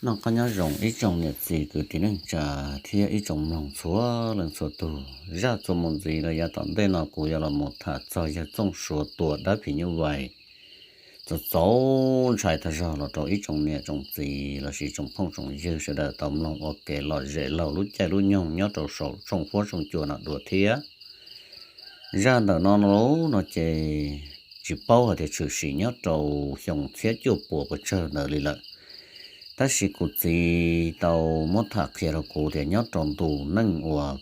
Noj qab nyob zoo ib tsoom niam txiv kwv tij neej tsa thiab ib tsoom mloog txhua leej txhua tus. Zaj txuas mus ntxiv los yav tom ntej no kuv yuav los mus tham txog yawg Txooj Suav tua dab phim nyuj vais txaus txaus ntshai tag zog los rau ib tsoom niam tsoom txiv lossis tsoom phooj tsoom ywg sawv daws tau mloog ua kev lom zem laug lub caij lub nyoog nyob rau saum tshooj huab tshooj cua no dua thiab. Zaj ntawm no no ces tsis paub hais tias tshwm sim nyob rau xyoo txhiab cuaj puas pes tsawg ntawd li lawm, tab sis kuv txiv tau muab tham qhia rau kuv tias nyob rau ntu neej uas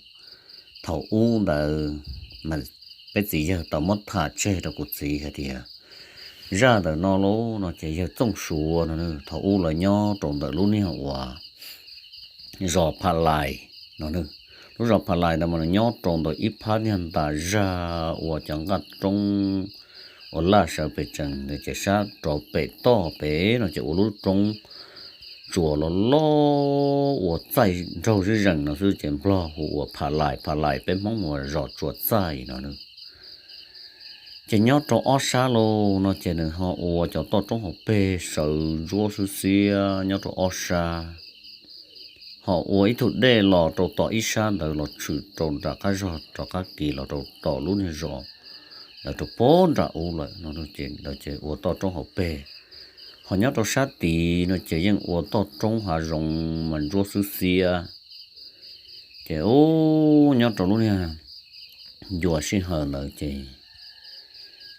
thaum ub ntawd, peb txiv yawg tau muab tham tseg rau kuv txiv hais tias zaj ntawm no lauj no ces yawg Txooj Suav no thaum ub lawv nyob rau ntawm lub niag uas zos Pha Lais no. Lub zos Pha Lais ntawd mas nws nyob rau ntawm ib phab niag ntas zaj uas cov nqaj roob uas laj sawv pes tsees ntawd ces sab rov pem toj pem no ces ua lub roob tsuas los loj ua txaij nraug zib zees no xwb ces Nplog hu ua Pha Lais, Pha Lais peb Hmoob hu ua zos Tsua Txaij no. Ces nyob rau ob sab lauj no ces nws ho ua cov toj roob hauv pes sawv ntsuab xwb xiab nyob rau ob sab, ho ua ib tug dej los rau tom ib sab ntawd los tshwm rau nram qab zog rov qab kis los rau tom lub niag zos ntawd rau puag nram ub lawm no ces ua toj roob hauv pes. Ho nyob rau sab tid no ces yeej ua toj roob hav zoov mas ntsuab xwb xiab. Ces ub nyob rau lub niag ncua sij hawm ntawd ces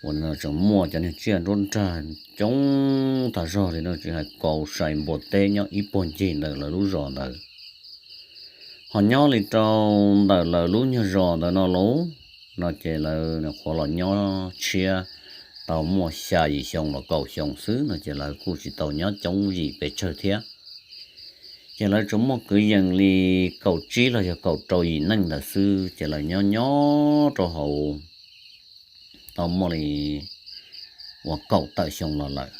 ua li no tseem muaj cov niag tsiaj nruab nrag coob tag zog li no tsis hais kaus sai npua teb nyob ib puag ncig ntawm lawv lub zos ntawd. Ho nyob li rau ntawm lawv lub nyuag zos ntawd no lauj no ces lawv nyuam qhuav los nyob tshiab tau muaj xya yim xyoo los kaum xyoo xwb no ces lawv kuj tsis tau nyob coob yim pes tsawg thiab. Ces lawv tsuas muaj kwv yees li kaum tsib los yog kaum rau yim neej ntawd xwb ces lawv nyob nyob rau hauv tau muaj li uas kaum tawm xyoo los lawm.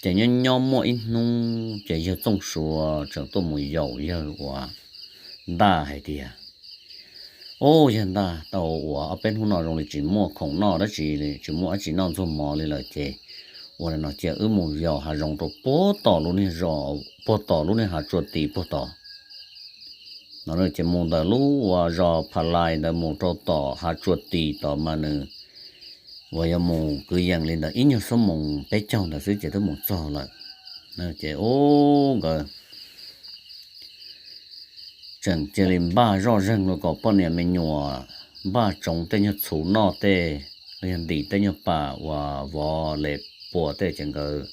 Ces nyob nyob muaj ib hnub ces yawg Txooj Suav tseem tuaj mus yaum yawg uas Ntaj hais tias, Ub yawg Ntaj, tau uas ob peb hnub no zoo li tsis muaj khoom noj dab tsi li, tsis muaj dab tsi noj ntxuag mov li lawm ces ua li no cia wb mus yos hav zoov rau puag tom lub niag zos, puag tom lub niag hav tsua tis puag tod no. Ces mus ntawm lub uas zos Pha Lais ntawd mus rau tom hav tsua tis tod mas nws uas yog mus kwv yees li ntawd ib nyuag xuab moos peb caug ntawd xwb ces twb mus txog lawm. Ces ub nkawd tseem cia li npaj zoj zeeg los kom poj niam me nyuam, npaj tsoov tej nyuag txhuv noj tej, los yog ntim tej nyuag pam uas vov les pua tej ces nkawd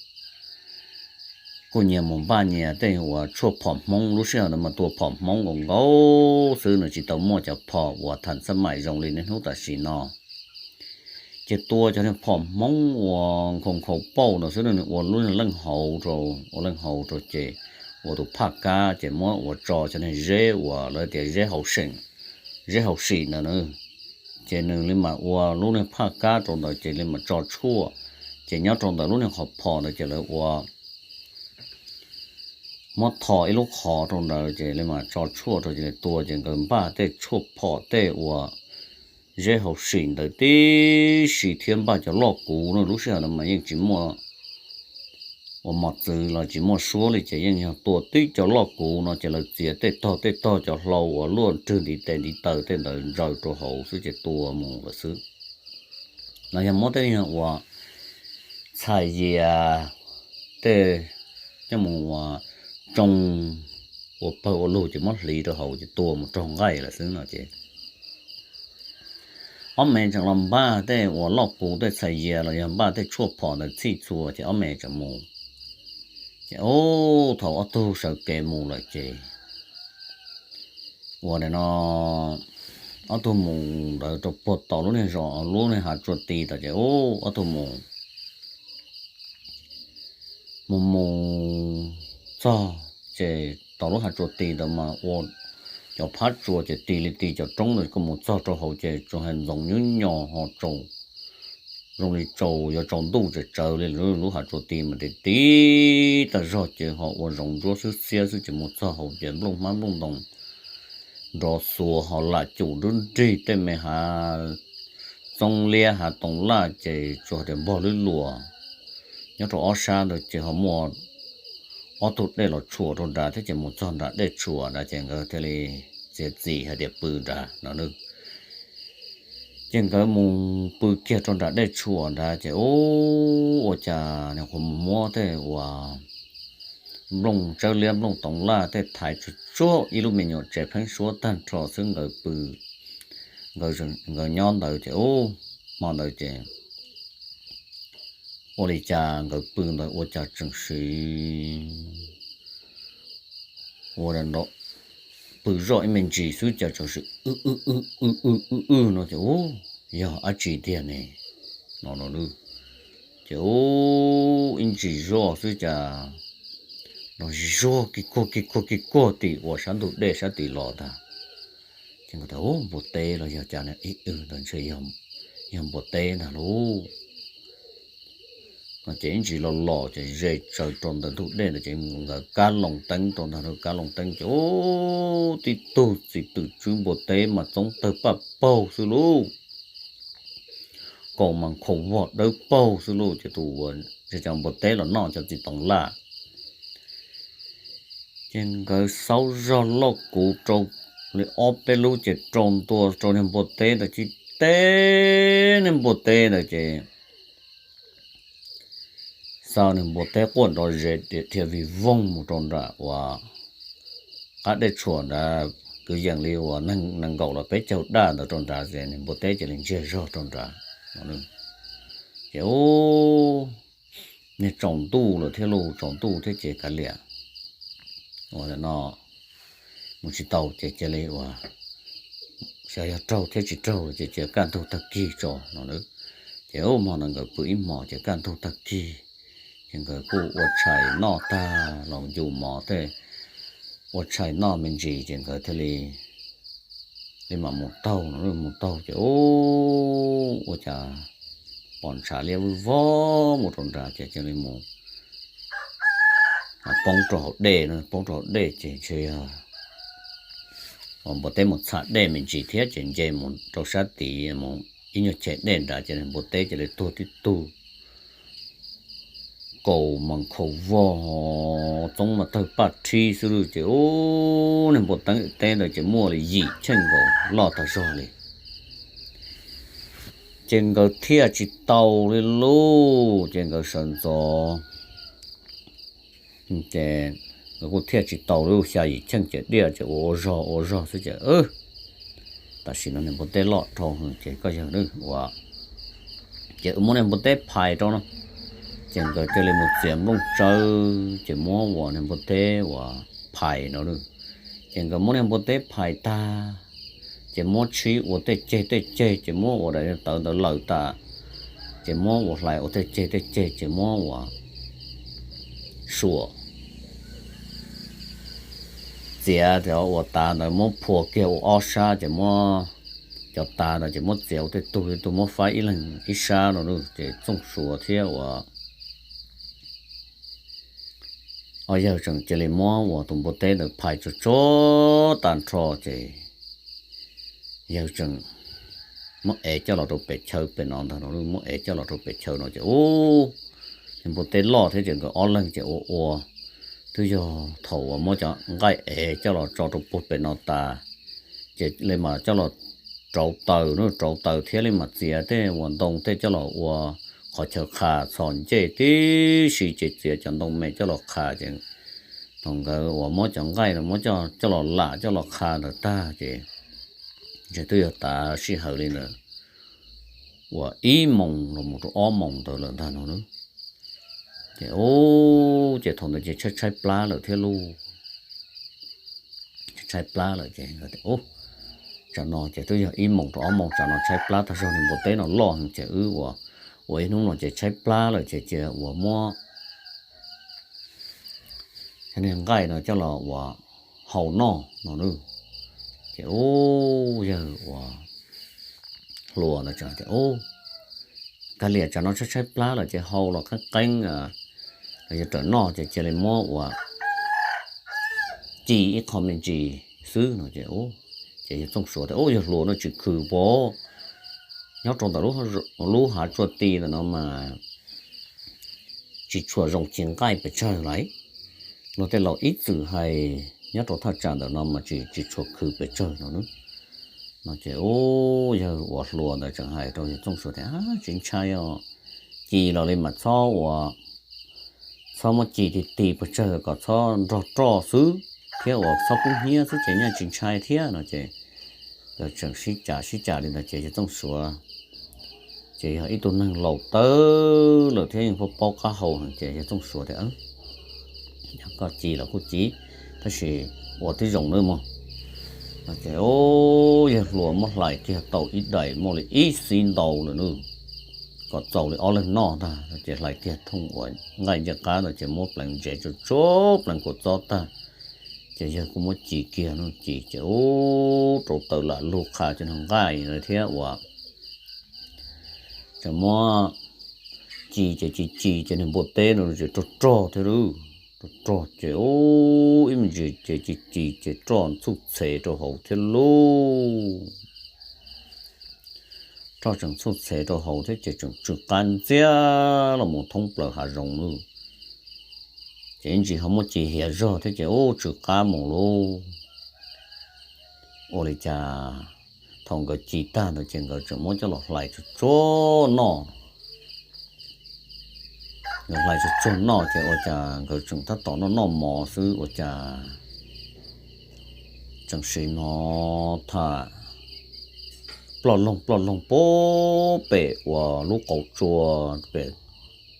kuj nyias mus npaj nyias tej uas tshuaj phom Hmoob, lub sij hawm ntawd mas tua phom Hmoob nkaus nkaus xwb, nws tsis tau muaj cov phom uas tham xab maim zoo li niaj hnub tam sim no. Ces tua cov niag phom Hmoob uas nkhaus nkhaus pauj ntawd xwb, nws ua lub niag leej hauv rau, ua leej hauv rau ces ua tus phaj kab ces muab ua tso cov niag zeb uas lawv tias zeb hauv seem, zeb hauv sim ntawd na. Ces nws li mam ua lub niag phaj kab rau ntawd ces li mam tso tshuaj. Ces nyob rau ntawm lub niag qhov phom ntawd ces lawv ua muab tho ib lub qhov rau ntawd ces li mam tso tshuaj rau ces li tua ces nkawd npaj tej tshuaj phom tej uas zeb hauv sim ntawd tib si thiab npaj cov loj kuv no. Lub sij hawm ntawd mas yeej tsis muaj uas mos txwv los tsis muaj suab li ces yeej yog tua tib cov loj kuv no ces lawv txiav tej tog tej tog cov hlau uas luaj nrwg ntiv tes ntiv taw tej ntawd ntsaws rau hauv xwb ces tua mus lawm xwb. Los yog muab tej uas txhais yias tej coj mus uas tsoo ua pawg ua lug ces muab hliv rau hauv ces tua mus raug nqaij lawm xwb no ces ob me tseem los npaj tej uas loj kuv tej txhais yias los yog npaj tej tshuaj phom ntawd txhij txhua ces ob me tseem mus. Ces ub thaum ob tug sawv kev mus lawm ces ua li no ob tug mus ntawd rau puag tom lub niag zos lub niag hav tsua ti tod ces ub ob tug mus mus mus txog ces tom lub hav tsua ti ntawd mas ua cov phab tsua ces ti li ti cov roob ntawd kuj mus txog rau hauv ces tsuas hais ntxoov nyuj nyo ho tsaus zoo li tsaus yuav tsaus ntuj tsawv tsawv li lub hav tsua ti mas ti tib tag zog ces ho ua zoov ntsuab xwb xiab xwb ces mus txog hauv ces nplooj hmab nplooj ntoo nrov xuav ho lam cum nrub nrig tej me hav txoob liab hav toov laj ces tsuas tias npog lub luas nyob rau ob sab ntawd ces ho muaj ob tug dej los tshuam rau nrad thiab ces mus txog nram dej tshuam nrad ces nkawd thiaj li txiav txim hais tias pw nrad no. Ces nkawd mus pw kiag rau nram dej tshuam nrad ces ub, ua cas nws qhuav mus muab tej uas nplooj tsawb liab nplooj toov laj tej thaiv tsuag tsuag ib lub me nyuam tsev pheeb suab tag nrho xwb nkawd pw. Nkawd nyob ntawd ces ub, hmo ntawd ces ua li cas nkawd pw ntawd ua cas tseem siv ua pw zoj ib me ntsis xwb cas tseem siv w w w w w no ces ub, yog dab tsi tiag ne no. Ces ub, ib ntsis zoj xwb cas los zuag ki kuag ki kuag ki kuag tim uas sab ntug dej sab tid los ntag. Ces nkawd tias ub, npua teb los yog cas ne, ib w ntawd ntshe yog npua teb ntag lauj. No ces ib ntsis los los ces ze tsaws rau ntawm ntug dej ntawd ces nkawd kab loo teeb rau ntawd, kab loo teeb ces ub, tib tug txiv twm tswb npua teb mas txoob tawg paj paug xwb lauj. Kaus mas nkhaus vog dawb paug xwb lauj. Ces tus uas npua teb los noj cov txiv toov laj ces nkawd xaub zog loj kuv rau li ob peb lub ces rau ntua rau niag npua teb ntawd, tsis teb niag npua teb ntawd ces xa niag npua teb quaj nrov zes dhia vig voog mus rau nram uas qab dej tshuam nrad, kwv yees li uas nees nkaum los peb caug daj ntawd rau nrad ces niag npua teb cia li ntsiag zog rau nrad. Ces ub, niag tsaus ntuj lawm thiab lauj, tsaus ntuj thiab ces kav liam, ua no mus tsis tau ces cia li ua, xyov yog raug thiab tsis raug ces cia kaj ntug tag kis tso no. Ces ub, hmo ntawd nkawd pw ib hmos ces kaj ntug tag kis ces nkawd kuj ua tshais noj tag los yus mov tej, ua tshais noj me ntsis ces nkawd thiaj li li mam mus taug no. Mus taug ces ub, ua cas pom ntshav liab vog mus rau nrad ces cia li mus poob rau hauv dej no. Poob rau hauv dej ces ntshe yog uas npua teb mus txham dej me ntsis thiab ces nce mus rau sab tid mus ib nyuag chem dej nrad ces npua teb cia li tuag tib tug. Kaus mas nkhaus vog, txoob mas tawg paj rhib xwb lauj. Ces ub, niag npua teb ntawd ces muaj li yim cheej nkaus loj tag zog li. Ces nkawd thiaj tsis tau li lauj, ces nkawd sawv ntxov ces nkawd kuj thiaj tsis tau li, xya yim cheej ces diaj ces ua ua zog ua zog xwb ces tam sim no niag npua teb loj dhau ces koj yawg ua, ces wb muab niag npua teb phais rau no. Ces nkawd cia li mus txiav nplooj tsawb ces muab ua niag npua teb uas phais no. Ces nkawd muab niag npua teb phais tag ces muab tshib ua tej ceg tej ceg ces muab ua daim tawv ntawd lawm tas, ces muab ua hlais ua tej ceg tej ceg ces muab ua suam txiav, ua tav ntawd muab phua kiag ua ob sab ces muab cov tav ntawd ces muab txiav ua tej tug tej tug muab faib ib leeg ib sab no. Ces Txooj Suav thiab ua ob yawg tseem cia li muab ua tus npua teb ntawd phais tsuag tsuag tag nrho ces yawg tseem muab ev coj los rau pem chaw pem no ntag no, muab ev coj los rau pem chaw no ces ub, niag npua teb loj thiab ces nkawd ob leeg ces ua ua, twb yog thaum uas muab cov nqaij ev coj los tso rau puag pem no tas, ces li mas coj los rauv taws no, rauv taws thiab li mas txiav tej uas ntoo tej coj los ua qhov chaw qha txhos ncej tib si ces txiav cov ntoo me coj los qha ces thaum nkawd uas muab cov nqaij no muab coj los lam coj los qha ntawd tag ces ntshe twb yog tav sij hawm li ntawd uas ib moos los mus rau ob moos ntawd lawm ntag no. Ces ub, ces thaum ntawd ces tshaib tshaib plab lawm thiab lauj. Tshaib plab lawm ces tsam no ces twb yog ib moos rau ob moos, tsam no tshaib plab tag zog, niag npua teb no loj heev ces wb ua ua ib hnub no ces tshaib plab lawm ces cia ua muab cov niag nqaij no coj los ua hau noj no. Ces ub, yawg ua hluas ntawd tias ub, kav liam tsam no tshaib tshaib plab lawm ces hau los qeeb qeeb los yog rawm noj ces cia li muab ua ci ib qho me ntsis xwb no. Ces ces yawg Txooj Suav tias ub, yawg hluas no tsis khwv puas, nyob rau ntawm lub hav tsua ti ntawm no mas tsis tshua zoo ci nqaij pes tsawg lawm. luag tej laus ib txwm hais nyob rau thaj tsam ntawm no mas tsis tsis tshua khwv pes tsawg no. No ces ub, yawg uas hluas ntawd tseem hais rau yawg Txooj Suav tias, Tsis ntshai os, ci los li mas txhob ua, txhob muab ci ti ti pes tsawg kom txhob nrog roj xwb thiab uas txhob kub hnyiab xwb ces nyaj tsis ntshai thiab no ces nkawd tseem sib cav sib cav li ntawd ces yawg Txooj Suav ces yog ib tug neeg laus tawv lawm thiab yeej paub paub qab hau heev ces yawg Txooj Suav tias, Koj ci los kuj ci, tab sis ua tib zoo nawb mog. No ces yawg hluas muab hlais kiag tau ib daim muaj li ib xib ntau lawm nawb, kom txaus li ob leeg noj ntag. Ces hlais kiag thooj uas nqaij ncej qab ntawd ces muab pleev ntsev tsuag tsuag pleev kua txob tag, ces yawg kuj muab ci kiag no, ci ces ub rau taws lam lug qha ces nqaij thiab uas tseem muab ci ces ci ci ces niag npua teb no ces rog rog thiab lawm, rog rog ces ub ib me ntsis ces ci ci ces roj txhuj txhev rau hauv thiab lauj. Roj tseem txhuj txhev rau hauv thiab ces tseem tsw qab ntxiag los mus thoob plaws hav zoov lawm. Ces ib ntsis ho muab ci hiav zog thiab ces ub tsw qab mus lauj. Ua li cas thaum nkawd ci tag ntawd ces nkawd tseem muab coj los hlais tsuag tsuag noj. Nkawd hlais tsuag tsuag noj ces ua cas nkawd tseem tab tom noj noj mov xwb ua cas tseem sim hnov tham ploj loog ploj loog puag pem uas lub qauv tsua, pem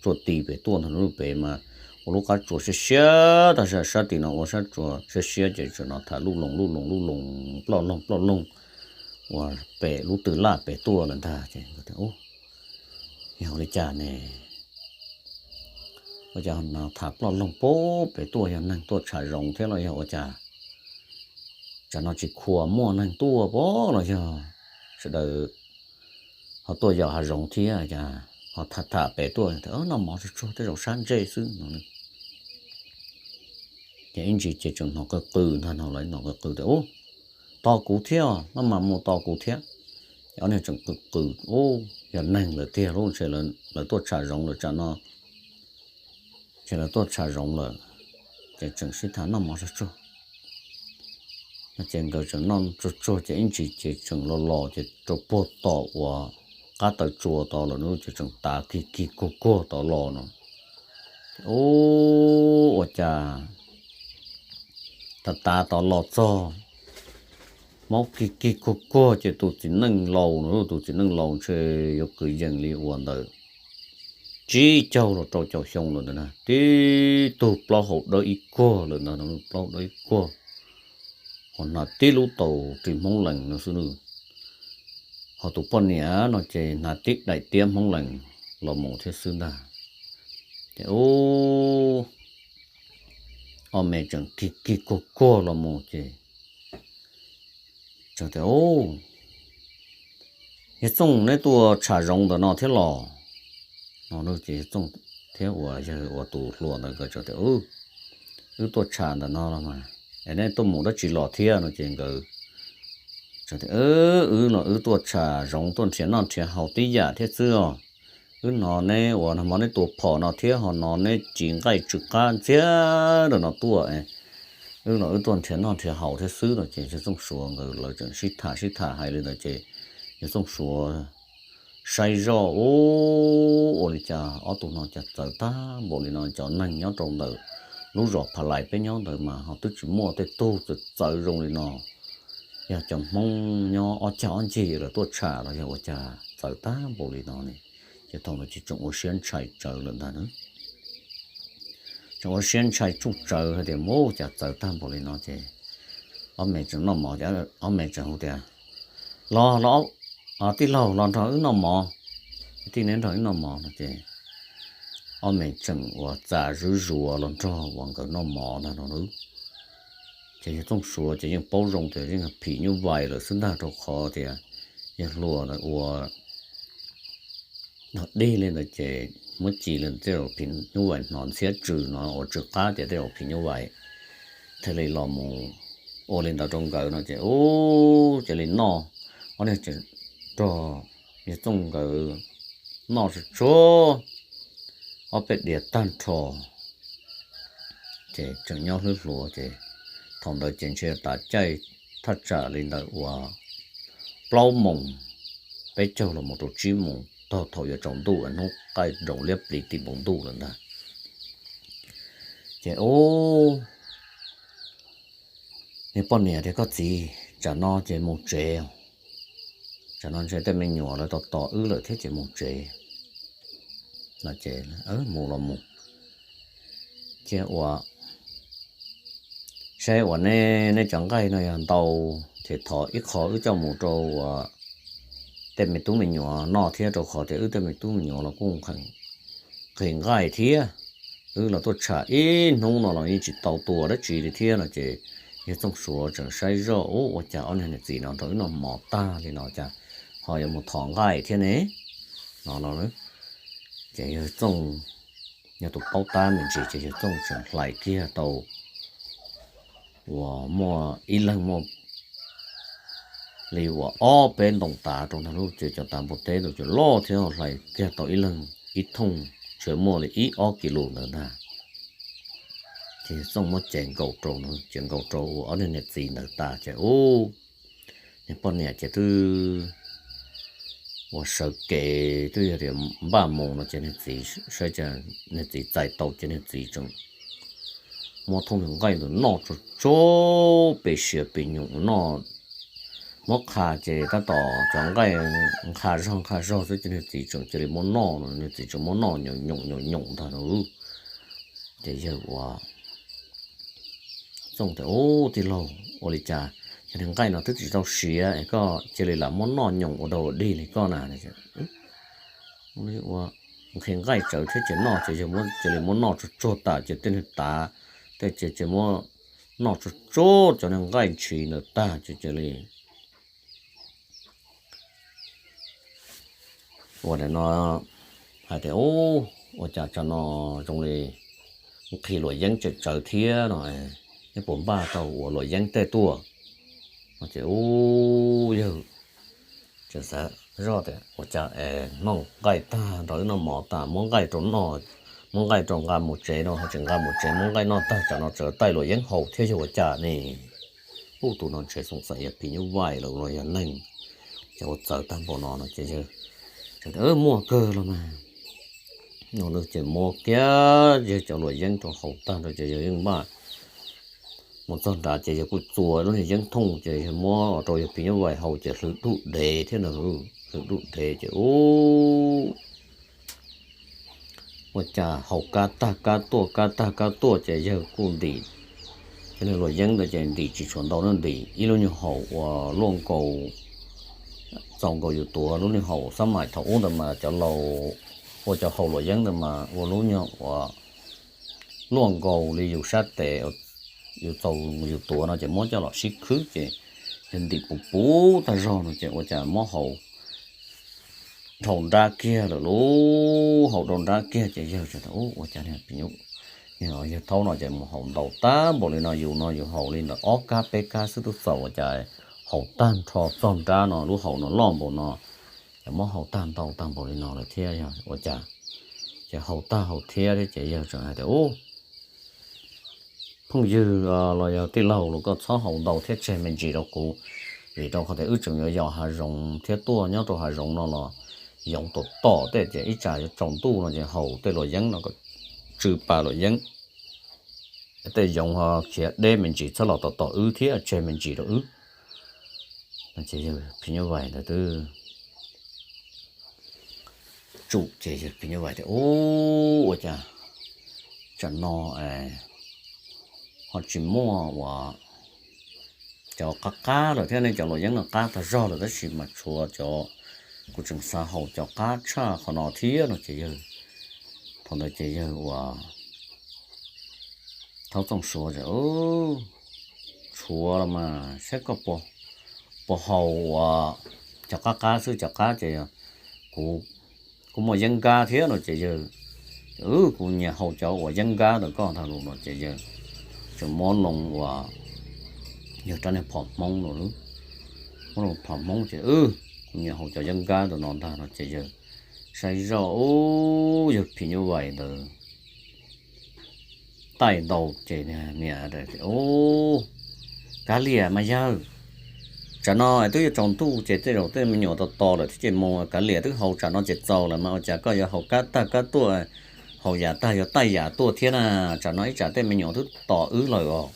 tsua ti pem tuaj ntag, pem mas ua lub qab tsua siab siab tag, sab tim no ua sab tsua siab siab ces tseem hnov tham luj loos luj loos luj loos ploj loog ploj loog uas pem lub tw laj pem tuaj lawm ntag. Ces yog ua li cas ne? Ua cas tham ploj loog puag pem tuaj, yog neeg tuaj tsham zoov thiab los yog ua cas? Tsam no tsis khuam muaj neeg tuaj puas los yog sawv daws ho tuaj yos hav zoov thiab cas ho tham tham pem tuaj, noj mov tsuag tsuag tej zaum sab ntsej xwb no. Ces ib ntsis ces tseem hnov qw qw ntag, hnov lawv hnov qw qw tias, Ub, tos kuv thiab, maj mam mus tos kuv thiab. Ces ob niag tseem qw qw, Ub, yog neeg lawm tiag lauj, ntshe lawv tuaj tsham zoov lawm tsam no, ntshe lawv tuaj tsham zoov lawm. Ces tseem sib tham noj mov tsuag tsuag. No ces nkawd tseem noj tsuag tsuag ces ib ntsis ces tseem los los ces rau puag tom uas qab taw tsua tod lawm ces tseem tav kig kig kuag kuag tod los no. Ub, ua cas tav tav tod los txog, maub kig kig kuag kuag ces tus txiv neej laus no, tus txiv neej laus ntshe yuav kwv yees li uas ntawm tsib caug los rau caum xyoo lawm ntawd na, tib tug plaub hau dawb ib kuag lawm ntag, plaub hau dawb ib kuag, ho hnav tib lub taus ris Hmoob Lees no xwb. Ho tus poj niam no ces hnav tib daim tiab Hmoob Lees los mus thiab xwb ntag. Ces ub, ob me tseem kig kig kuag kuag los mus ces tias, Yawg Txooj, neb tuaj tsham zoov ntawm no thiab los? No ces Yawg Txooj thiab uas yawg uas tus hluas ntawd nkawd tias, Wb tuaj tsham ntawm no los mas, es neb tuaj mus dab tsi los thiab? No ces nkawd tias, Wb los wb tuaj tsham zoov tuaj nrhiav noj nrhiav haus tib yam thiab xwb os. Wb hnov neb uas nag hmo neb tua phom no thiab ho hnov neb ci nqaij tsw qab ntxiag ntawm no tuaj, wb los wb tuaj nrhiav noj nrhiav haus thiab xwb no. Ces Yawg Txooj Suav nkawd lawv tseem sib tham sib tham hais li ntawd ces Yawg Txooj Suav saib zoj, Ub, ua li cas ob tug no cas txawv tag npaum li no? Cov neeg nyob rau ntawm lub zos Pha Lais peb nyob ntawd mas ho twb tsis muaj tej tug txawv txawv zoo li no. Yog cov Hmoob nyob ob cag ob ncig lawv tuaj tsham los yog ua cas txawv tag npaum li no ne? Ces thaum ntawd ces tseem ua siab ntshai tsawv lawm ntag na. Tseem ua siab ntshai tsuj tsawv hais tias, Ub, cas txawv tag npaum li no? Ces ob me tseem noj mov, ob me tseem hu tias, Los los, tij laug, los nrog wb noj mov, tij, neb nrog wb noj mov no. Ces ob me tseem uas txav zuj zus los nrog uas nkawd noj mov ntag no. Ces Yawg Txooj Suav ces yeej paub zoo tias yeej phim nyuj vais lawm xwb ntag, rau qhov tias yawg hluas ntawd ua dig li ntawd ces muab ci li tej zaum phim nyuj vais hnov ntxhiab tsw no uas tsw qab tias tej zaum phim nyuj vais thiaj li los mus ua li ntawd rau nkawd no. Ces ub, cia li noj, ob niag tseem nrog Yawg Txooj nkawd noj tsuag tsuag ob peb diav tag nrho. ces tseem nyob hlwb hluas ces thaum ntawd ces ntshe tas caij thaj tsam li ntawm uas plaub moos peb caug los mus rau tsib moos tog thaum yuav tsaus ntuj hnub qaij nroos liab pliv tim npoo ntuj lawm ntag. Ces ub, niag poj niam tias, Koj txiv, tsam no ces mus tsev, tsam no ntshe tej me nyuam lawv tos tos wb lawm thiab ces mus tsev. No ces mus los mus, cia uas saib uas nej, nej cov nqaij no yog ntau ces thov ib qho wb coj mus rau uas tej me tub me nyuam noj thiab, rau qhov tias wb tej me tub me nyuam los kuj nqhis nqaij thiab. Wb los tuaj tsham ib hnub no los yeej tsis tau tua dab tsi li thiab no ces yawg Txooj Suav tseem saib zoj, Ub, ua cas ob niag niam txiv no nrog wb noj mov tag li no cas ho yuav mus thov nqaij thiab ne? No no ces yawg Txooj yog tus paub tab me ntsis ces yawg Txooj tseem hlais kiag tau uas muaj ib leeg muaj li uas ob peb ntoo tav rau ntag lauj, ces cov tav npua teb ntawd ces loj thiab, hlais kiag tau ib leeg ib thooj, ntshe muaj li ib ob kis lus ntawd ntag. Ces yawg Txooj muab cev nkaus rau, cev nkaus rau uas ob niag niam txiv ntawd tas ces ub, niag poj niam ces twb uas sawv kev twb yog tias npaj mus no ces niag txiv saib, niag txiv txais tau ces niag txiv tseem muab thooj nqaij ntawd noj tsuag tsuag pes siav pes nyoos noj. Muab qha ces tab tom cov nqaij nqha zog nqha zog xwb ces niag txiv tseem cia li muab noj no, niag txiv tseem muab noj nyoos nyoos nyoos nyoos ntag no. Ces yawg uas Txooj tias, Ub, tij laug, ua li cas cov niag nqaij no twb tsis tau siav es koj cia li lam muab noj nyoos ua dog ua dig li koj na? Ua nqhis nqaij tsawv thiab ces noj ces yawg cia li muab noj tsuag tsuag tas ces tej niag tav tej ces ces muab noj tsuag tsuag cov niag nqaij ntshis ntawd tag ces cia li ua li no hais tias, Ub, ua cas tsam no zoo li nqhis luam yeeb tsawv tsawv thiab no, neb puas npaj tau ua luam yeeb tej tuaj? No ces ub, yawg tseem xav zoj tias, Ua cas es noj nqaij tag nrog wb noj mov tas muab nqaij rau noj, muab nqaij rau nqa mus tsev no ho tseem nqa mus tsev, muab nqaij noj tag tsam no tseem taij luam yeeb haus thiab yog ua cas ne? Ub, tus no ntshe xoom xaim yog phim nyuj vais los yog neeg, ces ua txawv tag npaum no no ces yawg, Muaj kawg los mas. No ces muab kiag yawg cov luam yeeb rau haus tag nrho ces yawg yeej npaj mus txog nrad ces yawg kuj txua lub niag yeeb thooj ces yawg muab rau yawg phim nyuj vais haus ces hlwv dub dev thiab ntag, hlwv dub dev ces ub, ua cas haus kab tag kab tuaj kab tag kab tuaj ces yawg kuj ntim cov niag luam yeeb ntawd ces ntim tsis tshua ntau na, ntim ib lub nyuag haus uas luaj nkaus, txaus nkaus yus tuav. Lub nyuag haus xab mais thaum ub ntawd mas cov laus ua cov haus luam yeeb ntawd mas ua lub nyuag uas luaj nkaus li yus sab tes, yus txaus yus tuav no ces muab coj los sib khwb ces yawg ntim puv puv tag zog no ces ua cas muab haus dhau nrab kiag lawm lauj. Haus dhau nrab kiag ces yawg tias, Ub, ua cas niag phim nyuj, yawg thaub no ces mus haus ntau tag npaum li no, yus no yus haus li ntawm ob kab peb kab xwb twb txaus, ua cas haus tag nrho txog nrab no lub haus no loj npaum no, ces muab haus tag ntau tag npaum li no lawm thiab, yog ua cas? Ces haus tag haus thiab thiab ces yawg tseem hais tias, Ub, phooj ywg los yog tij laug los koj txhob haus ntau thiab tseg me ntsis rau kuv, vim rau qhov tias wb tseem yuav yos hav zoov thiab tuaj nyob rau hav zoov no los yoov tom tom tej ces ib tsam yuav tsaus ntuj no ces haus tej luam yeeb no kom tsw pas luam yeeb, tej yoov ho khiav deb me ntsis txhob los tom tom wb thiab tseg me ntsis rau wb. Ces yawg phim nyuj vais ntawd twb tsum ces yawg phim nyuj vais tias, Ub, ua cas tsam no ho tsis muaj uas cov qab qab lawm thiab ne? Cov luam yeeb no qab tag zog lawm tab sis mas tshuav cov, kuv tseem xav haus cov qab tshaj qhov no thiab no ces yawg, thaum ntawd ces yawg uas thaub txooj suav tias, Tshuav los mas, saib koj puas haus uas cov qab qab xwb, cov qab ces kuv kuj muaj yeeb nkab thiab no ces yawg, Kuv nyiam haus cov uas yeeb nkab ntawm koj ntag los no ces yawg tseem muab loo uas yawg rab niag phom hmoob no, muab loo phom hmoob ces, Kuv nyiam haus cov yeeb nkab ntawm no ntag no ces yawg saib zoj, ub, yawg phim nyuj vais ntawd taij ntau ces niam, kav liam mas yawg, tsam no twb yuav tsaus ntuj ces tej zaum tej me nyuam tos tos lawm thiab ces mus, kav liam twb haus tsam no ces txaus lawm mas ua cas koj yuav haus kab tag kab tuaj, haus yam tag yuav taij yam tuaj thiab na, tsam no ib tsam tej me nyuam twb tos wb lawm os.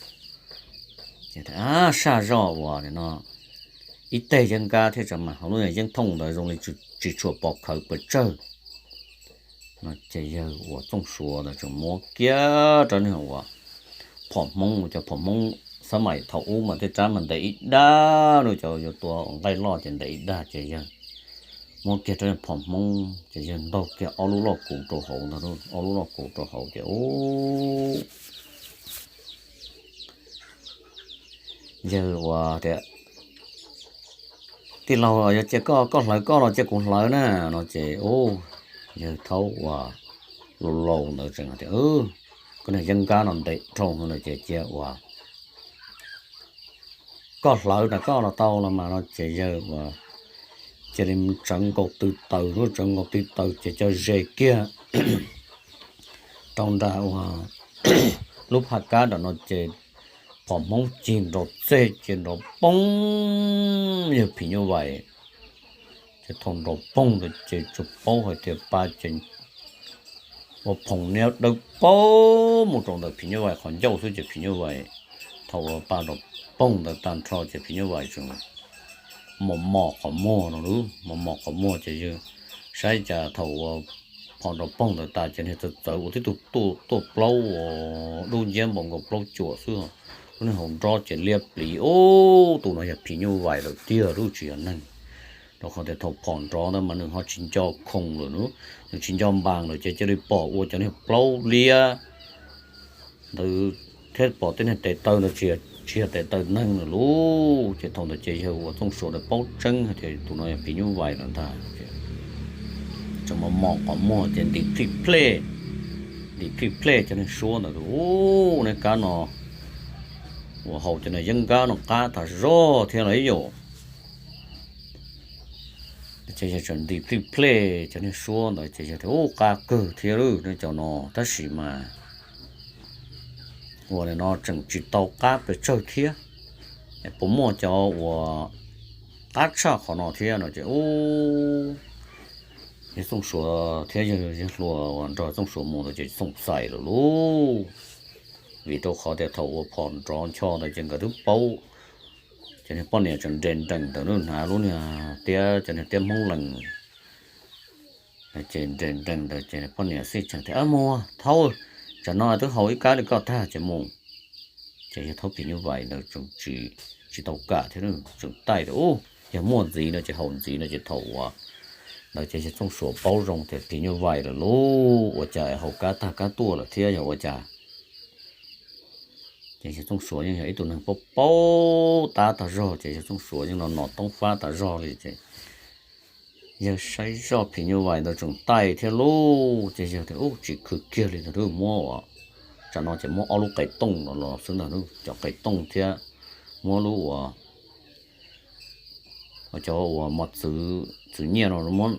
Saj zoj uas no ib teg yeeb nkab thiab tso mas hauv lub yeeb thooj ntawd zoo li tsis tshua pom khawv pes tsawg. No ces yawg uas Txooj Suav ntawd tseem muab kiag rab niag uas phom Hmoob, cov phom Hmoob xab maim thaum ub mas tej rab mas ntes ib dag, cov yuav tua nqaij loj ces ntes ib dag ces yawg muab kiag rab phom Hmoob ces yawg ntaug kiag ob lub loj kuv rau hauv ntag, ob lub loj kuv rau hauv ces ub, yawg uas tias, tij laug, yog cia koj, koj hlawv koj los cia kuv hlawv na, no ces ub, yawg thaub uas laus laus ntawd tseem tias, koj niag yeeb nkab no ntev dhau no lawm ces cia uas koj hlawv na, koj los tau los mas, no ces yawg uas cia li tsawv nkaus tw taws, tsawv nkaus tw taws ces cov ze kiag rau nram uas lub phaj kab nram no ces phom Hmoob cig nrov txeg ces nrov poob, yawg phim nyuj vais. Ces thaum nrov poob ntawd ces tsuas paub hais tias pa ces ua phoom niab dawb paug mus rau ntawm phim nyuj vais qhov ncauj xwb ces phim nyuj vais, thaum uas pa nrov poob ntawd tag nrho ces phim nyuj vais tseem mos mos qhov muag no, mos mos qhov muag ces yawg saib cas thaum uas phom nrov poob ntawd tas ces niag txawv txawv ua tib tug tuaj plaub, dub nciab npaum nkaus plaub cuam xwb, lub niag hauv nrob ces liab pliv, ub, tus no yog phim nyuj vais lawm tiag lauj, tsis yog neeg. Rau qhov tias thaum phom nrov ntawd mas nws ho tsis nco khoo lawm, nws tsis nco npas lawm ces cia li pom ua cov niag plaub liab ntawd thiab pom tej niag tes taw ntawd tsis yog tes taw neeg lawm lauj. Ces thaum ntawd ces yawg uas Txooj Suav ntawd paub tseeb hais tias tus no yog phim nyuj vais lawm ntag. Tseem mos mos qhov muag ces ntim plij plej, ntim plij plej cov niag suab ntawd, ub, niag kab no uas haus cov niag yeeb nkab no qab tas zog thiab los ib yam. Ces yawg tseem ntim plij plej cov niag suab ntawd ces yawg tias, ub, qab kawg thiab lauj, nej cov no, tab sis mas ua li no tseem tsis tau qab pes tsawg thiab, puas muaj cov uas qab tshaj qhov no thiab no ces ub, yawg Txooj Suav thiab yawg hluas uas nrog Txooj Suav mus ntawd ces xoom xais lawm lauj. Vim rau qhov tias thaum uas phom nrov ncho ntawd ces nkawd twb paub, ces niag poj niam tseem nres nrees ntawm lub, hnav lub niag tiab, cov niag tiab Hmoob Lees, ces nres nrees ntawd ces poj niam xij tseem tias, muag thaub, tsam no twb haus ib kab li koj tag ces mus. Ces yawg thaub phim nyuj vais ntawd tseem tsis tau kam thiab, tseem taij tias, ub, yog muaj ntxiv no ces haus ntxiv no ces thaum uas ntawd ces yawg Txooj Suav paub zoo tias phim nyuj vais lawm lauj, ua cas haus kab tag kab tuaj lawm thiab yog ua cas. Ces yawg Txooj Suav yeej yog ib tug neeg paub paub tab tag zog ces yawg Txooj Suav yeej los nom toob fab tas zog li ces yawg saib zoj phim nyuj vais ntawd tseem taij thiab lauj ces yawg tias, ub, tsis khwv kiag li ntag, muab ua, tsam no ces muab ob lub qe tooj no los xwb ntag, cov qe tooj thiab muab lub uas cov uas mos txwv, txwv nyiaj no muab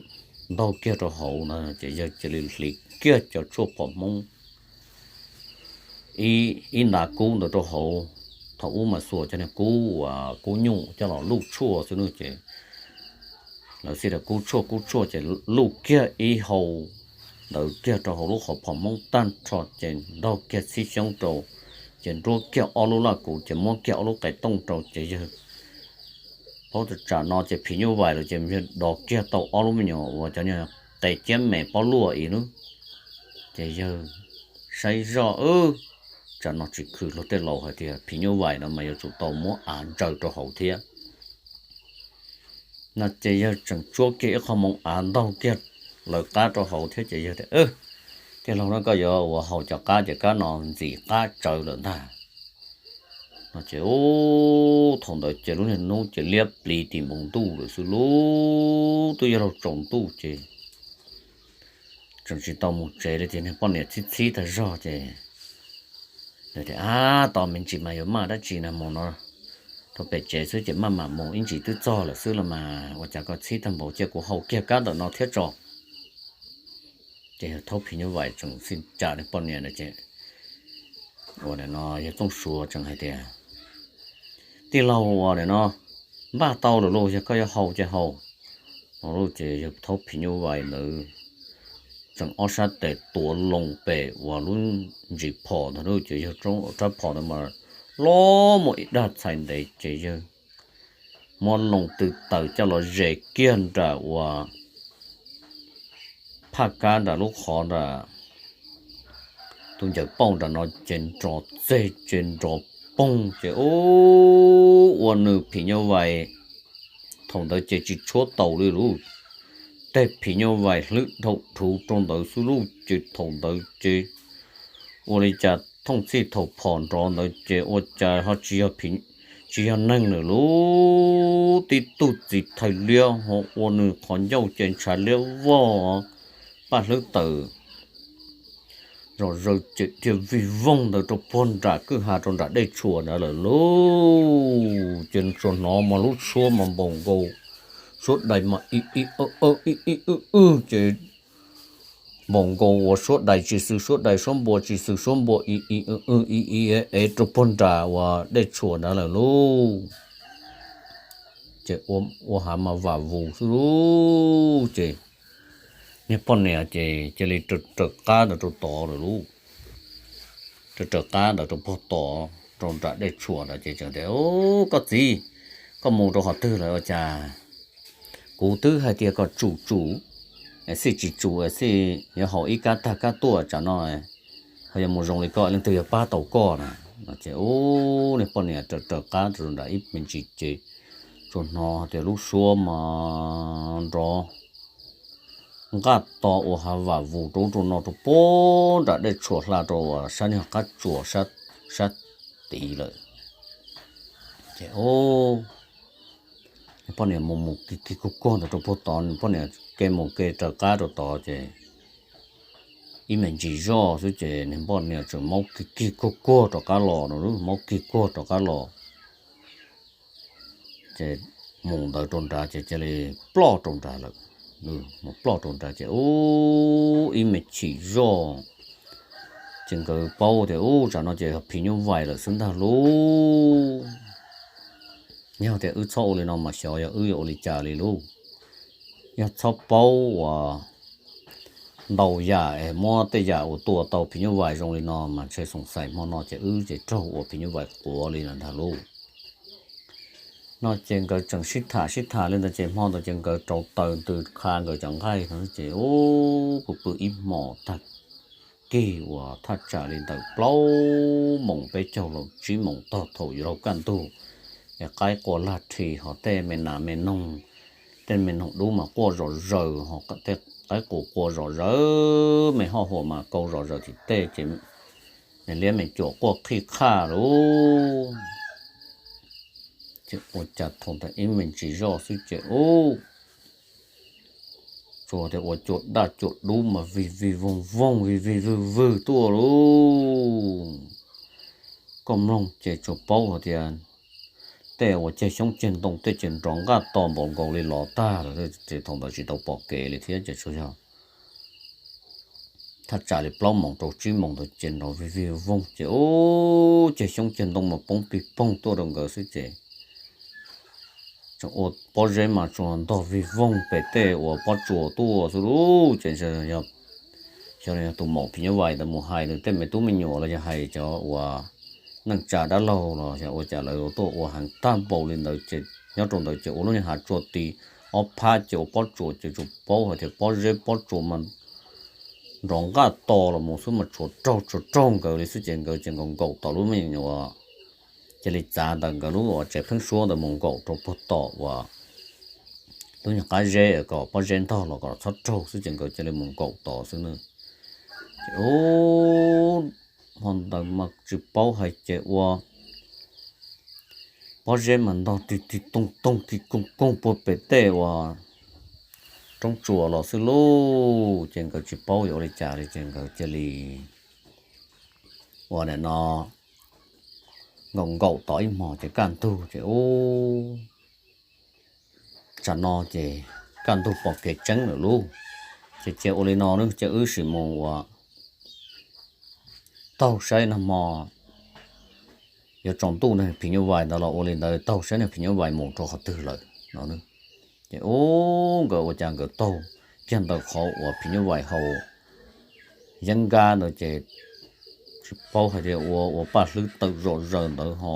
ntaug kiag rau hauv no ces yawg cia li hliv kiag cov tshuaj phom Hmoob ib nta kub ntawd rau hauv. Thaum ub mas xuas cov niag kub uas kub nyuj coj los luj tshuaj xwb no ces lawv xij tias kub tshuaj, kub tshuaj ces luj kiag ib hau ntawd kiag rau hauv lub qhov phom Hmoob tag nrho ces ntaug kiag txhib xyoob rau, ces nruab kiag ob lub laj kub ces muab kiag ob lub qe tooj rau ces yawg paub tias tsam no ces phim nyuj vais lawm ces yawg dov kiag tau ob lub me nyuam uas cov niag qe ciab me pob luaj ib lub. Ces yawg saib zoj, tsam no tsis khwv, luag tej laus hais tias phim nyuj vais no mas yuav tsum tau muab av ntsaws rau hauv thiab. No ces yawg tseem tsuab kiag ib qho moo av ntaug kiag lawv qab rau hauv thiab ces yawg tias, tij laug, no koj yuav ua haus cov qab ces kab no ntxim qab tsawv lawm ntag. No ces ub, thaum ntawd ces lub niag hnub ces liab pliv tim npoo ntuj lawm xwb lauj, twb yuav luag tsaus ntuj ces tseem tsis tau mus tsev li ces niag poj niam txhib txhib tag zog ces tias, ab, tos me ntsis mas yuav maj dab tsi na, mus no rau pem tsev xwb ces maj mam mus, ib ntsis twb txog lawm xwb los mas, ua cas koj txhib tag npaum, cia kuv haus kiag kab ntawm no thiab tso. Ces yawg thaub phim nyuj vais tseem xij cam niag poj niam na ces Ua nim no yawg Tooj Suav tseem hais tias, tij laug, ua nim no npaj tau lawm lauj, yog koj yuav haus ces haus. Ces yawg thaub phim nyuj vais ntawd tseem ob sab tes tuav loo pem uas lub ntsis phom ntawd lauj, ces yawg rab phom ntawd mas loj muaj ib dag txhais ntev, ces yawg muab loo tw taws coj los zes kiag nram uas phaj kab nram lub qhov nram tus ncaws pauj nram no, ces nrov txeg ces nrov poog, ces ua nws phim nyuj vais thaum ntawd ces tsis tshuab taus li lauj. Tej phim nyuj vais hlwb dhau rhuv rau ntawd xwb lauj, ces thaum ntawd ces ua li cas thooj txhij thaum phom nrov ntawd ces ua cas ho tsis yog neeg lawm lauj, tib tug txiv thais liab ho ua nws qhov ncauj ces ntshav liab vog, paj hlwb taws zom zaws ces dhia vij voog ntawd rau puag nram kwj ha rau nram dej tshuam ntawd lawm lauj. Ces tsuas hnov mas lub suab mas npaum nkaus suab dais mas i i ib ib wb wb, ces npaum nkaus uas suab dais tsis xws suab dais, suab npua tsis xws suab npua, i i wb wb i i ev rau puag nram uas dej tshuam ntawd lawm lauj. Ces ua hav mas vam vus xwb lauj, ces niag poj niam ces cia li raws raws qab ntawd rau tod lawm lauj. Raws raws qab ntawd rau puag tod rau nram dej tshuam ntawd ces tseem tias, koj txiv, koj mus rau qhov twg lawm ua cas kuv twb hais tias kom tsum tsum, xij tsis tsum, xij yuav haus ib kab tag kab tuaj, tsam no ho yuav mus zoo li koj, leej twg yuav pab tau koj na? Ces ub, niag poj niam raws raws qab rau nram ib me ntsis ces tsuas hnov tias lub suab mas nrov nqaj to ua hav vam vus rau ub rau no rau puag nram dej tshuam hla rau uas sab niag qab tsuas sab tid lawm. Ces ub, niag poj niam mus mus kig kig kuag kuag ntawd rau puag tod, niag poj niam ke mus ke raws qab rau tod ces ib me ntsis zoj xwb ces niag poj niam tseem maub kig kig kuag kuag rov qab los no, maub kig kuag rov qab los. Ces mus ntawd rau nrad ces cia li ploj rau nrad lawm. Mus ploj rau nrad ces ub, ib me chim zoj ces nkawd paub tias ub, tsam no ces yog phim nyuj vais lawm xwb ntag lauj. Yog tias wb txhob ua li no mas xyov yog wb yuav ua li cas li lauj. Yog txhob paub uas ntau yam es muab tej yam uas tua tau phim nyuj vais zoo li no mas ntshe xoom xais hmo no ces wb ces raug ua phim nyuj vais quav li lawm ntag lauj. No ces nkawd tseem sib tham sib tham li ntawd ces hmo ntawd ces nkawd rauv taws ntws qha nkawd cov nqaij no ces ub, kuj pw ib hmos tag kis uas thaj tsam li ntawm plaub moos peb caug los tsib moos tog thaum yuav luag kaj ntug es qaib qua lag rhi ho tej me nas me noog, tej me noog dub mas quaj zom zaws ho tej qaib qus qua zom zaws, me hoj huam mas kau zom zaws tim tej ces me liab me cuam quaj qhij qhaj lauj. Ces ua cas thaum ntawd ib me ntsis zoj xwb ces ub, tsuas tias ua cua daj cua dub mas vig vig voog voog vig vig vwg vwg tuaj lauj. Koj mloog ces tsuas paub hais tias tej uas ceg xyoob ceg ntoo tej ces nrov nqaj to npaum nkaus li los tag lawm, ces thaum ntawd tsis tau pom kev li thiab ces tsuas yog thaj tsam li plaub moos rau tsib moos ntawd ces nrov vig vig voog ces ub, ceg xyoob ceg ntoo mas poob pig poog tuaj rau nkawd xwb ces tseem ua pob zeb mas tsuas ntog vig voog pem tej uas pob tsuas tuaj xwb lauj. Ces xyov yog tus maum phim nyuj vais ntawd mus hais nws tej me tub me nyuam los yog hais cov uas neej tsa dab laug los yog ua cas lawv tuaj ua heev tag npaum li ntawd ces nyob rau ntawd ces ua lub niag hav tsua ti ob phab ces ua pob tsuas ces tsuas paub hais tias pob zeb pob tsuas mas nrov nqaj to los mus xwb mas tsuas raug tsuas raug nkawd li xwb ces nkawd ces nkaum nkaum tom lub me nyuam cia li txav ntawm nkawd lub uas tsev pheeb suab ntawd mus nkaum rau puag tom uas lub nyuag qab zeb kom pob zeb ntog los kom txhob raug xwb ces nkawd cia li mus nkaum tod xwb na. Ces ub, hmo ntawd mas tsis paub hais ces ua pob zeb mas ntog tig tig toog toog tig koog koog puag pem tej uas roob tsuas los xwb lauj. Ces nkawd tsis paub yuav ua li cas li ces nkawd cia li ua nim no nkaum nkaum tod ib hmos ces kaj ntug ces ub, tsam no ces kaj ntug pom kev tseeb lawm lauj. Ces cia ua li no ces wb sim mus ua taug saib nag hmo yuav tsaus ntuj, niag phim nyuj vais ntawd los ua li ntawd taug saib niag phim nyuj vais mus rau qhov twg lawm no. Ces ub, nkawd ua cas nkawd taug kiag ntawm qhov uas phim nyuj vais haus yeeb nkab ntawd ces tsis paub hais tias ua ua paj hlwb tawm zom zaws ntawd ho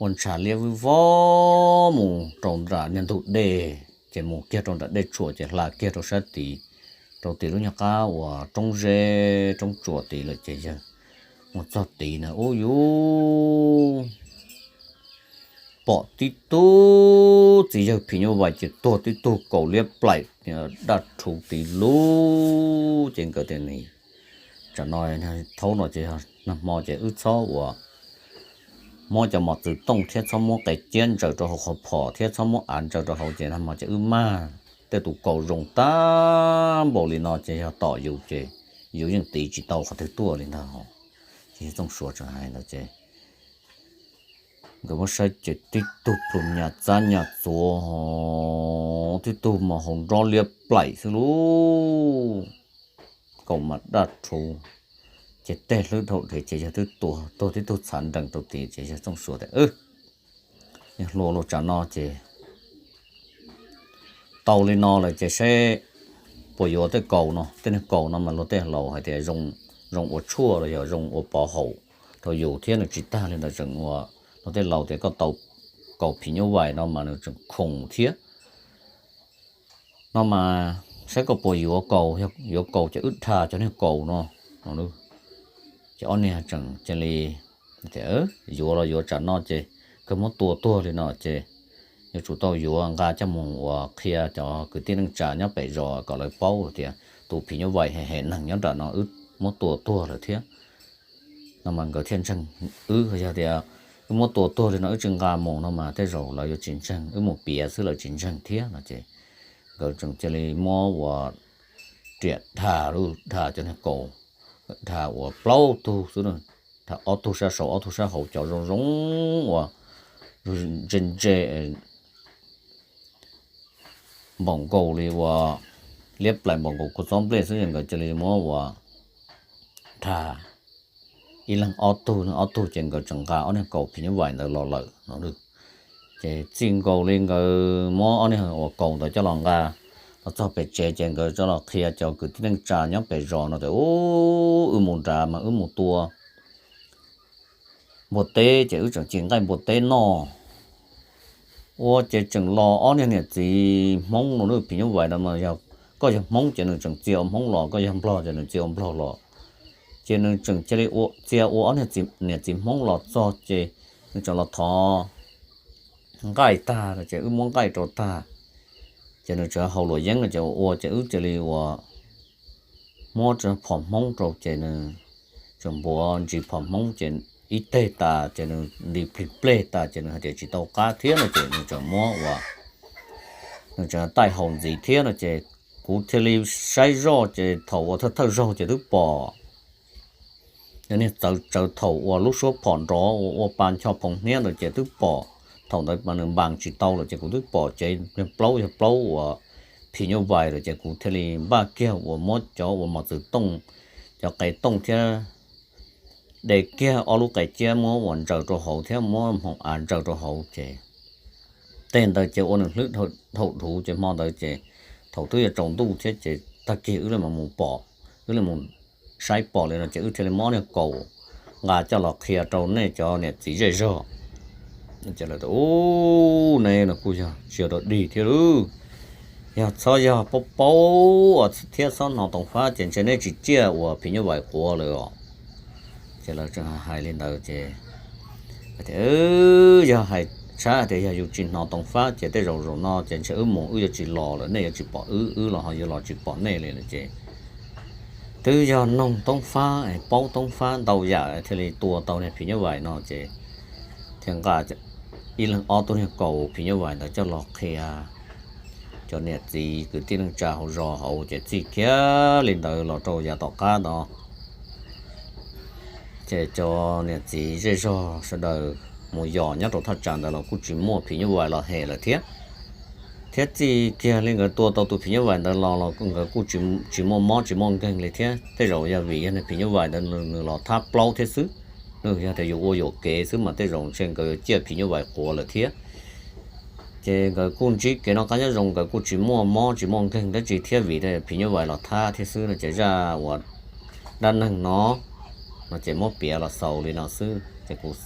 ua ntshav liab vwj vob mus rau nram niag ntug dej, ces mus kiag rau nram dej tsuas ces hla kiag rau sab tid, rau tim lub nyuag qab uas roob zeb roob tsuas tid lawm ces yawg mus txog tid na ub yuv, pom tib tug txiv yawg phim nyuj vais ces tuag tib tug kaus liab plaim daj rhuv tid lub. Ces nkawd tias, Nim tsam no thaum no ces nag hmo ces wb txhob ua muab cov mos txwv tooj thiab txhob muab qe ciab ntsaws rau hauv qhov phom thiab txhob muab av ntsaws rau hauv ces nag hmo ces wb mag tej tus kaus zoo tag npaum li no ces yog tom yus ces yus yeej tiv tsis tau qhov twg tuaj li ntag. Ces yawg Txooj Suav tseem hais ntawd ces nkawd muab saib ces tib tug plhu nyas txab nyas txuav, tib tug mas hauv nrob liab plaim xwb lub, kaus mas daj rhuv, ces tej hlwb dhau dhev ces yawg twb tuag, tuag tib tug txhav nrees rau tid ces yawg Txooj Suav tias, Wb, niag hluas, luag tsam no ces tau li no lawm ces seb puas yuav tej kaus no. Tej niag kaus no mas luag tej laus hais tias zoo ua tshuaj los yog zoo ua pov haum rau yus thiab nws tsis tag li ntawd tseem ua, luag tej laus tias koj tau kaus phim nyuj vais no mas nws tseem khoom thiab no mas saib koj puas yuav kaus, yuav kaus ces wb dha cov niag kaus no. Ces ob niag tseem cia li tias, Yuav los yuav, tsam no ces kawg muab tua tuag li no ces yuav tsum tau yuav nqa coj mus uas qhia cov kwv tij neej tsa nyob pem zos kom lawv paub tias tus phim nyuj vais hem hem neeg nyob nram no wb muab tua tuag lawm thiab no mas nkawd thiaj ntseeg wb. Yog tias wb muab tua tuag li no wb tsis nqa mus no mas tej zaum lawv yuav tsis ntseeg, wb mus piav xwb lawv tsis ntseeg thiab no ces nkawd tseem cia li muab uas riam dha, dha cov niag kaus, dha uas plaub tug xwb, dha ob tug sab saud ob tug sab hauv cov zoo zoo uas ntse ntse npaum nkaus li uas liab plaim npaum nkaus kua txob nplej xwb ces nkawd cia li muab uas dha ib leeg ob tug, leeg ob tug ces nkawd tseem nqa ob niag kaus phim nyuj vais ntawd los lawm no. Ces txij nkaus li nkawd muab ob niag uas kaus ntawd coj los nqa los txog pem tsev ces nkawd coj los qhia cov kwv tij neej tsa nyob pem zos no tias, Ub, wb mus nrad mas wb mus tua npua teb ces wb tseem ci nqaij npua teb noj ua ces tseem los ob niag niam txiv Hmoob no. Lub phim nyuj vais no mas yog koj yog Hmoob ces nws tseem txia ua Hmoob los, koj yog Nplog ces nws txia ua Nplog los. Ces nws tseem cia li txia ua ob niag niam txiv Hmoob los txog ces nws tseem los thov nqaij tag no ces wb muab nqaij rau tag ces nws tseem haus luam yeeb no ces ua ua ces wb cia li ua muab phom Hmoob rau ces nws tseem npuav ntsis phom Hmoob ces ib teg tas ces nws nti plig pleg tas ces nws hais tias tsis tau qab thiab no ces nws tseem muab ua, nws tseem taij haus ntxiv thiab no ces kuv thiaj li saib zoj ces thaum uas thawj thawj zaug ces twb pom yog niag txawv txawv thaum uas lub suab phom nrov ua ua pa ncho phoov hniab ntawd ces twb pom. Thaum ntawd mas nws npas tsis tau lawm ces kuv twb pom ces yog plaub yog plaub uas phim nyuj vais lawm ces kuv thiaj li npaj kiag uas muab cov uas mos txwv tooj, cov qe tooj thiab de kiag ob lub qe ciab muab uas ntsaws rau hauv thiab muab hmoov av ntsaws rau hauv ces tej ntawd ces ua nws hlwb dhau dhuv ces hmo ntawd ces thaum twb yuav tsaus ntuj thiab ces tag kis wb li mus pom, wb li mus saib pom li no ces wb thiaj li muab ob niag kaus nqa coj los qhia rau nej cov niam txiv zej zog. Ces lawv tias, Ub, nej no kuj yog tsis yog dog dig thiab lauj. Yog txhob yog paub paub thiab txhob hnov toov fab ces ntshe nej tsis ciaj uas phim nyuj vais quav lawm os. Ces lawv tseem hais li ntawd ces yog hais tshab tias yog yus tsis hnov toov fab ces tej zaum zaum no ces ntshe wb mus wb yuav tsis los lawm, nej yuav tsis pom wb, wb los ho yuav los tsis pom nej li lawm ces twb yog noog toov fab, paub toov fab ntau yam thiaj li tua tau niag phim nyuj vais no ces thiaj nqa ib leeg ob tug niag kaus phim nyuj vais ntawd coj los qhia cov niam txiv kwv tij neej tsa hauv zos hauv ces txij kiag li ntawd los rau yav tom qab no ces cov niam txiv zej zog sawv daws mus yos nyob rau thaj tsam ntawd los kuj tsis muaj phim nyuj vais los hem lawm thiab. Thiab txij kiag li nkawd tua tau tus phim nyuj vais ntawd los los nkawd kuj tsis muaj mob tsis muaj nkeeg li thiab. Tej zaum yog vim yog nws phim nyuj vais ntawd nws los thab plaub thiab xwb. Nws yog tias yuav ua yuam kev xwb mas tej zaum ntshe nkawd yuav ciaj phim nyuj vais quav lawm thiab. Ces nkawd kuj ntsib kev noj qab nyob zoo, nkawd kuj tsis muaj mob tsis muaj nkeeg dab tsi thiab vim phim nyuj vais los thab thiab xwb no ces zaj uas dab neeg no no ces muab piav los xaus li no xwb ces kuv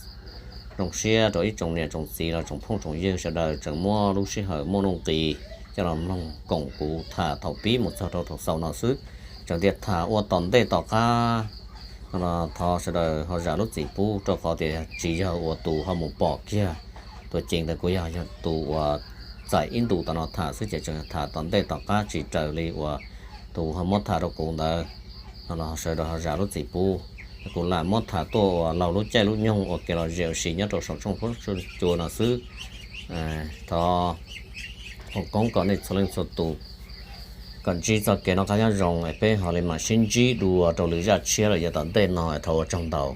zoo siab rau ib tsoom niam tsoom txiv los tsoom phooj tsoom ywg sawv daws tseem muab lub sij hawm muaj nuj nqis coj los mloog koom kuv tham thaum pib mus txog rau thaum xaus no xwb. Tseem tias tham ua tom ntej tom qab no los thov sawv daws ho zam lub txim pub rau qhov tias tsis yog uas tus ho mus pom kiag tus cev ntawd, kuv yog yog tus uas txais ib ntus tom no tham xwb ces tseem tham tom ntej tom qab tsis raws li uas tus ho muab tham rau kuv ntawd no los sawv daws ho zam lub txim pub. Kuv lam muab tham tuaj uas laug lub caij lub nyoog ua kev lom zem ua si nyob rau saum tshooj huab cua no xwb. Thov foom koob kom nej txhua leej txhua tus kom ntsib txoj kev noj qab nyob zoo es peb ho li mam sib ntsib dua rau lwm zaj tshiab los yav tom ntej no, thov ua tsaug ntau.